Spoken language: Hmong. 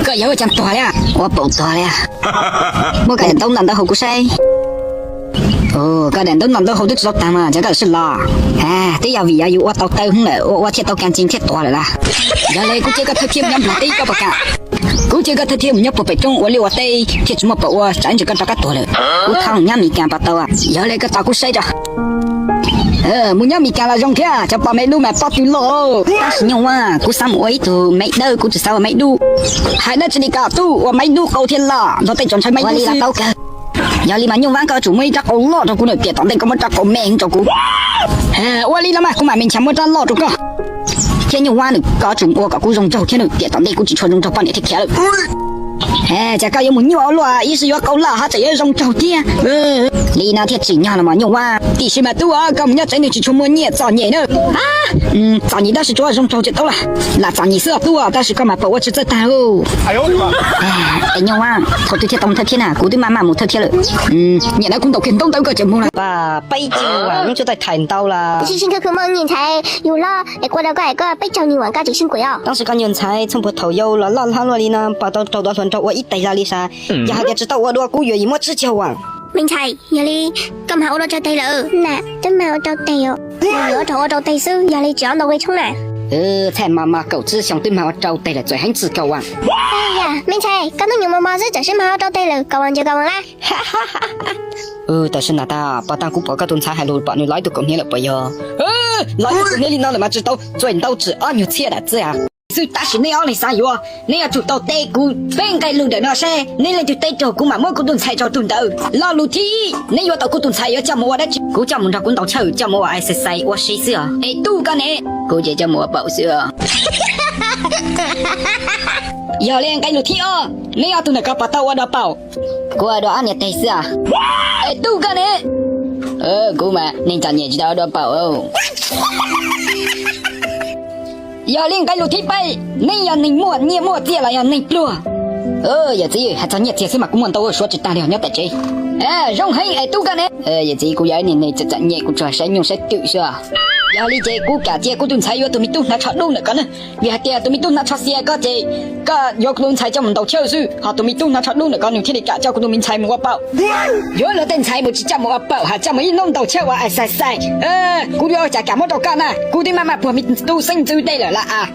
Yog ua cas tuag li? Ua paum tuag li. Muab koj daim ntaub ntawm ntawd hauv kuv saib. Koj daim ntaub ntawm ntawd hauv twb tsis tau tag mas cas koj sib los. Twb yog vim yog yus ua tau taw hwv lawm ua ua thiaj tau kas ntsees thiaj tuag lawm las. Yog li kuv cia koj thawj thiab mus nyob Nplog teb ib kob pos kas. Kuv cia koj thawj thiab mus nyob puag pem roob ua liaj ua teb thiaj tsis muaj pam ua tsam ntsis koj rov qab tuag lawm. Kuv thauj mus nyob Mes Kas pos tau. Yog li koj tos kuv saib tso. Mus nyob Mes Kas los zoo thiab, cov pos me dub mas pob tw loj. Tab sis Nyuj Vaj, kuv xav mus ua ib tug me dawb, kuv tsis xav ua me dub. Hais dab tsi li ko, tub ua me dub qau thiaj loj nrog tej tsov ntshai me dub xwb. Yog li mas Nyuj Vaj, koj tsum muaj ib rab qau loj rau kuv na, tiam tom ntej koj muab rab qau me rau kuv. Ua li los mas kuv mam me nrhiav muab rab loj rau koj. Thiab Nyuj Vaj nws, koj tsum ua kom kuv zoo nraug thiab nws, tiam tom ntej kuv tsis tshua zoo nraug poj niam thiaj khiav lawm. Ces koj yuav mus nyuaj ua luaj, ib sij yuav qau loj ho tseem yuav zoo nraug thiab. Li no thiaj tsim nyog los mas Nyuj Vaj. Tiam sis mas tub, koj mus nyob tsev nws tsis tshua muaj nyiaj txom nyem na. Txom nyem tab sis tsuav zoo nraug tseem tau las. Lam txom nyem xwb os tub, tab sis koj mas pam ua tsis txawj tag lauj. Es Nyuj Vaj, thaum twg thiaj tau mus thawj thiab na, kuv twb maj maj mus thawj thiab lawm. Niam na, kuv ntaus kiag ntaub ntawv koj ces mus lawm. Pab peb caug, lub tsuj taig thaiv ntau las. Tsis sib khwv khwv mog niam ntxhais, yus hlob es kuv ua rau koj es koj peb caug nyuag vas koj tsis sib khwv os. Tab sis koj nyuag ntxhais txhob puag thaum yau los loj hlob luaj li no, pom tau raug dua hluas nraug ua ib teg los li sav. Yog hais tias tsis tau ua dua kuv yuav yim muab tsib caug vas. Me ntxhais, yog li koj mag ua rau rau teg lawm na? Twb mag ua rau teg os. Yuav rau ua rau teg xwb, yog li tsis ob ntau ke tshoob na. Txhaj mas mas kaum tsib xyoo twb mag ua rau teg lawm, txawm heev tsis kaum vas. Yam, me ntxhais, koj hnub nyoog mos mos xwb txawm sib mag ua rau teg lawm, kaum vas ntsis kaum vas lawm. Tam sim no tas pom tag kuv pom koj tus ntxhais hais lus pom nws lov ib tug kaus hniav lawm puas yog? Lov ib tug kaus hniav li no lawm mas tsis tau txuas ntau tsis ob nyuag txhiab dam txiaj xwb. Tab sis neb ob leeg xav yuav, neb yuav tsum tau teb kuv peb nqe lus ntawm no seb neb leej twg teb raug kuv mam muab kuv tus ntxhais rau tus ntawd. Lo lus thib ib, neb yuav tau kuv tus ntxhais yuav coj mus ua dab tsi? Kuv coj mus nrog kuv ntaus chawj, coj mus ua exercise ua si xwb os. Es tub koj ne? Kuv ces coj mus ua paum xwb os. Yog li nqe lus thib ob, neb ob tug ntawm ko puas tau ua dua paum? Kuv ua dua ob niag teg xwb os. Es tub koj ne? Kuv mas neeg txom nyem tsis tau ua dua paum. Yog li nqe lus thib peb, neb yog neeg muaj nyiaj muaj txiaj los yog neeg pluag? Yawm txiv, hais txog nyiaj txiag xwb mas kuv muaj ntau suav tsis tag li os nyob tom tsev. Zoo heev es tub koj ne? Yawm txiv, kuv yog ib niag neeg txom txom nyem, kuv tsuas saib nyuj saib twm xwb os. Yog li ces kuv kam cia kuv tus ntxhais yuav tus me tub hnav tsho dub ntawm ko na. Vim hais tias tus me tub hnav tsho xiav ko ces koj yuav kuv tus ntxhais coj mus ntaus chawj xwb, ho tus me tub hnav tsho dub ntawm ko nws thiaj li kam coj kuv tus me ntxhais mus ua paum. Yuav luag tej ntxhais mus tsis coj mus ua paum, ho coj mus ib hnub ntaus chawj ua exercise. Kuv yuav ua cas kam muab rau koj na, kuv twb maj maj puag me tub xeeb ntxwv dej lawm las as.